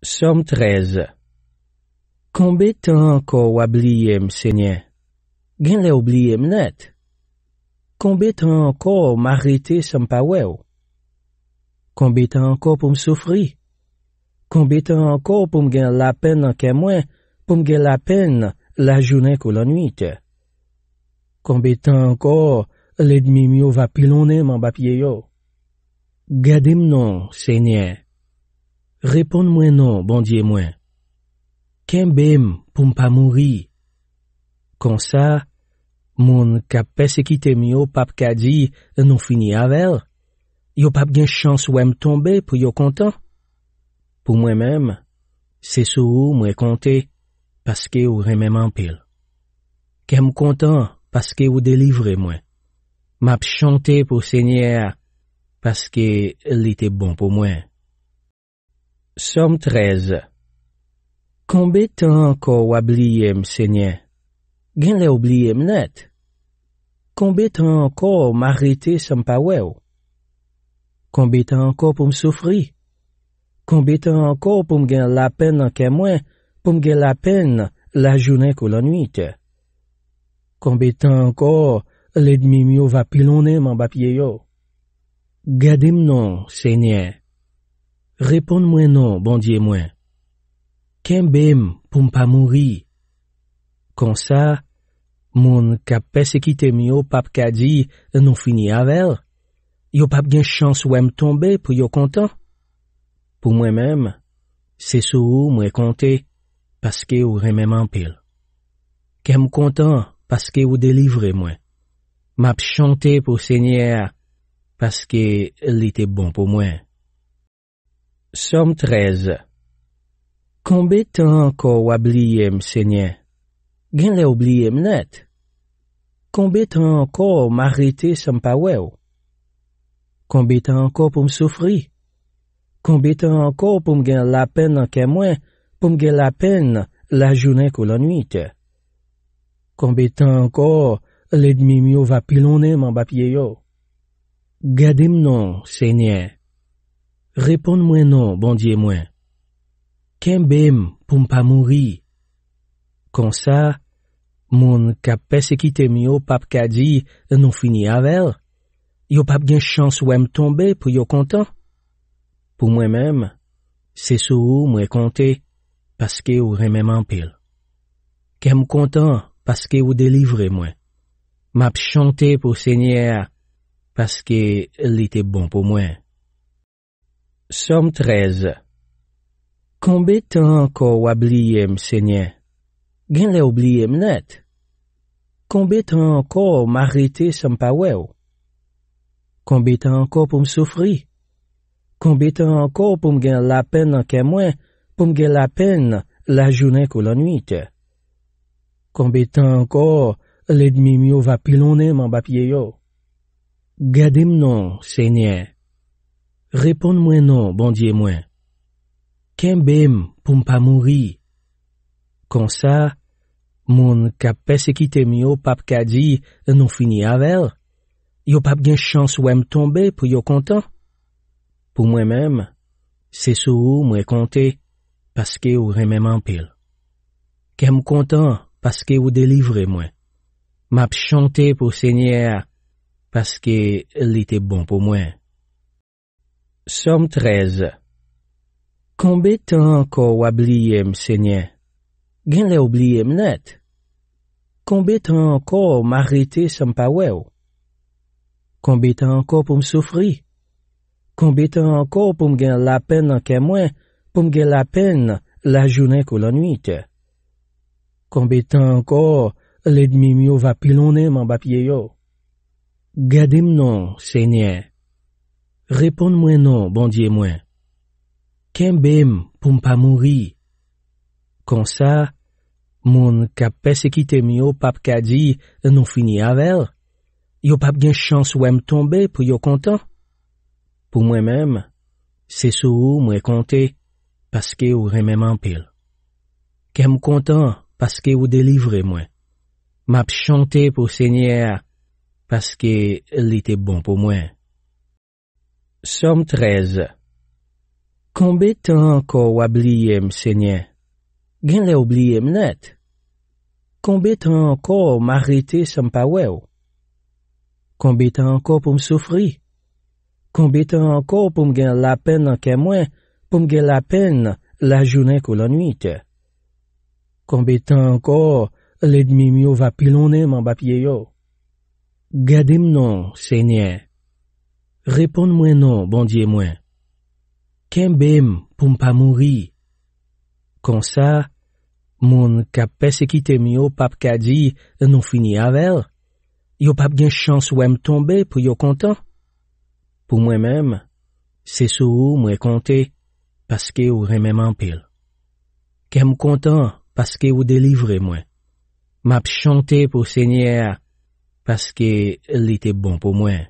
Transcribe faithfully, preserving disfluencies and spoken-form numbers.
Sòm trèz. Konbe tan ankò w ap bliye m, Senyè? Genlè w bliye m nèt. Konbe tan ankò m a rete san m pa wè w? Konbe tan ankò pou m soufri? Konbe tan ankò pou m gen lapenn nan kè mwen, pou m gen lapenn lajounen kou lannwit? Konbe tan ankò lènmi m yo va pilonnen m anba pye yo? Gade m non, Senyè. Reponn mwen non, Bondye mwen. Kenbe m pou m pa mouri. Konsa, moun k ap pèsekite m yo p ap ka di, nou fini avè l. Yo p ap gen chans wè m tonbe pou yo kontan. Pou mwen menm, se sou ou mwen konte, paske ou renmen m anpil. Kè m kontan, paske ou delivre mwen. M ap chante pou Senyè a, paske li te bon pou mwen. Sòm trèz. Konbe tan ankò w a bliye m, Senyè? Genlè w bliye m nèt. Konbe tan ankò m a rete san m pa wè w? Konbe tan ankò pou m soufri? Konbe tan ankò pou m gen lapenn nan kè mwen, pou m gen lapenn lajounen kou lannwit? Konbe tan ankò lènmi m yo va pilonnen m anba pye yo? Gade m non, Senyè. Reponn mwen non, Bondye mwen. Kenbe m pou m pa mouri. Konsa, moun k ap pèsekite m yo p ap ka di, nou fini avè l. Yo p ap gen chans wè m tonbe pou yo kontan. Pou mwen menm, se sou ou mwen konte, paske ou renmen m anpil. Kè m kontan, paske ou delivre mwen. M ap chante pou Senyè a, paske li te bon pou mwen. Sòm trèz. Konbe tan ankò w a bliye m, Senyè? Genlè w bliye m nèt. Konbe tan ankò m a rete san m pa wè w? Konbe tan ankò pou m soufri? Konbe tan ankò pou m gen lapenn nan kè mwen, pou m gen lapenn lajounen kou lannwit? Konbe tan ankò lènmi m yo va pilonnen m anba pye yo? Gade m non, Senyè. Reponn mwen non, Bondye mwen. Kenbe m pou m pa mouri. Konsa, moun k ap pèsekite m yo p ap ka di, nou fini avè l. Yo p ap gen chans wè m tonbe pou yo kontan. Pou mwen menm, se sou ou mwen konte, paske ou renmen m anpil. Kè m kontan, paske ou delivre mwen. M ap chante pou Senyè a, paske li te bon pou mwen. Sòm trèz. Konbe tan ankò w a bliye m, Senyè? Genlè w bliye m nèt. Konbe tan ankò m a rete san m pa wè w? Konbe tan ankò pou m soufri? Konbe tan ankò pou m gen lapenn nan kè mwen, pou m gen lapenn lajounen kou lannwit? Konbe tan ankò lènmi m yo va pilonnen m anba pye yo? Gade m non, Senyè. Reponn mwen non, Bondye mwen. Kenbe m pou m pa mouri. Konsa, moun k ap pèsekite m yo p ap ka di, nou fini avè l. Yo p ap gen chans wè m tonbe pou yo kontan. Pou mwen menm, se sou ou mwen konte, paske ou renmen m anpil. Kè m kontan, paske ou delivre mwen. M ap chante pou Senyè a, paske li te bon pou mwen. Sòm trèz. Konbe tan ankò w a bliye m, Senyè? Genlè w bliye m nèt. Konbe tan ankò m a rete san m pa wè w? Konbe tan ankò pou m soufri? Konbe tan ankò pou m gen lapenn nan kè mwen, pou m gen lapenn lajounen kou lannwit? Konbe tan ankò lènmi m yo va pilonnen m anba pye yo? Gade m non, Senyè. Reponn mwen non, Bondye mwen. Kenbe m pou m pa mouri. Konsa, moun k ap pèsekite m yo p ap ka di, nou fini avè l. Yo p ap gen chans wè m tonbe pou yo kontan. Pou mwen menm, se sou ou mwen konte, paske ou renmen m anpil. Kè m kontan, paske ou delivre mwen. M ap chante pou Senyè a, paske li te bon pou mwen. Sòm trèz. Konbe tan ankò w ap bliye m, Senyè? Genlè w bliye m nèt. Konbe tan ankò m a rete san m pa wè w? Konbe tan ankò pou m soufri? Konbe tan ankò pou m gen lapenn nan kè mwen, pou m gen lapenn lajounen kou lannwit? Konbe tan ankò lènmi m yo va pilonnen m anba pye yo? Gade m non, Senyè. Reponn mwen non, Bondye mwen. Kenbe m pou m pa mouri. Konsa, moun k ap pèsekite m yo p ap ka di, nou fini avè l. Yo p ap gen chans wè m tonbe pou yo kontan. Pou mwen menm, se sou ou mwen konte, paske ou renmen m anpil. Kè m kontan paske ou delivre mwen. M ap chante pou Senyè a, paske li te bon pou mwen.